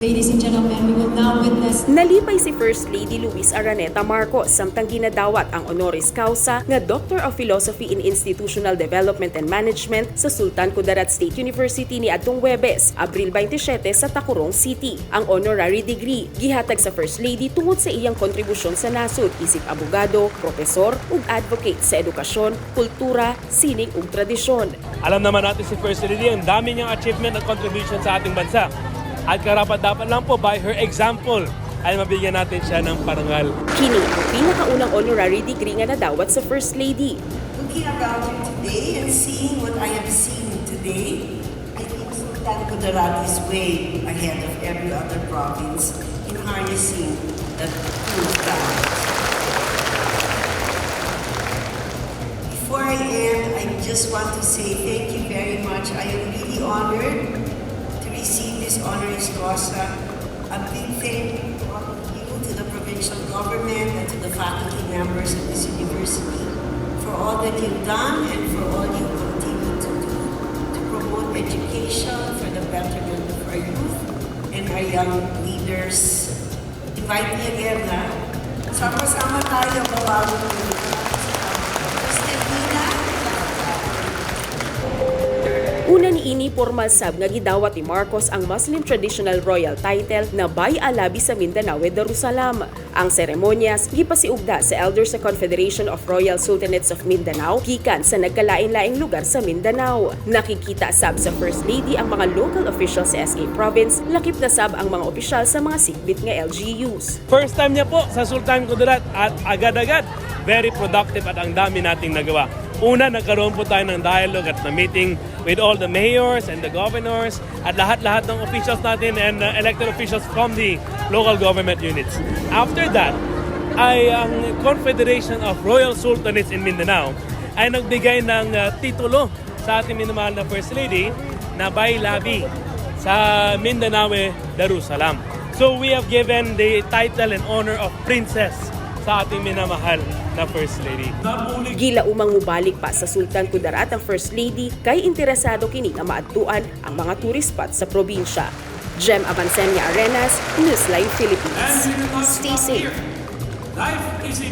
Ladies and gentlemen, we will now witness Nalipay si First Lady Luis Araneta Marcos samtang ginadawat ang honoris causa nga Doctor of Philosophy in Institutional Development and Management sa Sultan Kudarat State University ni adtong Webes, Abril 27 sa Tacurong City. Ang honorary degree gihatag sa First Lady tungod sa iyang kontribusyon sa nasod isip abogado, propesor ug advocate sa edukasyon, kultura, sining ug tradisyon. Alam naman natin si First Lady, ang dami niyang achievement at contribution sa ating bansa. At karapat-dapat lang po, by her example, ay mabigyan natin siya ng parangal. Kini ang pinakaunang honorary degree nga nadawat sa First Lady. Looking around you today and seeing what I have seen today, I think Sultan Kudarat is way ahead of every other province in harnessing the true talent. Before I end, I just want to say thank you very much. I am really honored to receive this honoris causa. A big thank you to all of you, to the provincial government, and to the faculty members of this university for all that you've done and for all you continue to do to promote education for the betterment of our youth and our young leaders. Invite me again, ha? Sama-sama tayo, babangon. Christina. Una niini, formal sab nga gidawat ni Marcos ang Muslim traditional royal title na Bai Alabi sa Mindanao Darussalam. Ang seremonyas gipasiugda sa elders sa Confederation of Royal Sultanates of Mindanao gikan sa nagkalain-laing lugar sa Mindanao. Nakikita sab sa First Lady ang mga local officials sa SK Province, lakip na sab ang mga opisyal sa mga sikbit nga LGUs. First time niya po sa Sultan Kudarat at agad-agad very productive at ang dami nating nagawa. Una, nagkaroon po tayo ng dialogue at na meeting with all the mayors and the governors at lahat-lahat ng officials natin and elected officials from the local government units. After that, ay ang Confederation of Royal Sultanates in Mindanao ay nagbigay ng titulo sa ating minamahal na First Lady na Bai Labi sa Mindanao Darussalam. So we have given the title and honor of princess sa ating minamahal na First Lady. Gila umang mubalik pa sa Sultan Kudarat ang First Lady kay interesado kini nga maadtuan ang mga tourist spots sa probinsya. Jem Avancenia Arenas, Newsline Philippines. Stay safe. Life is a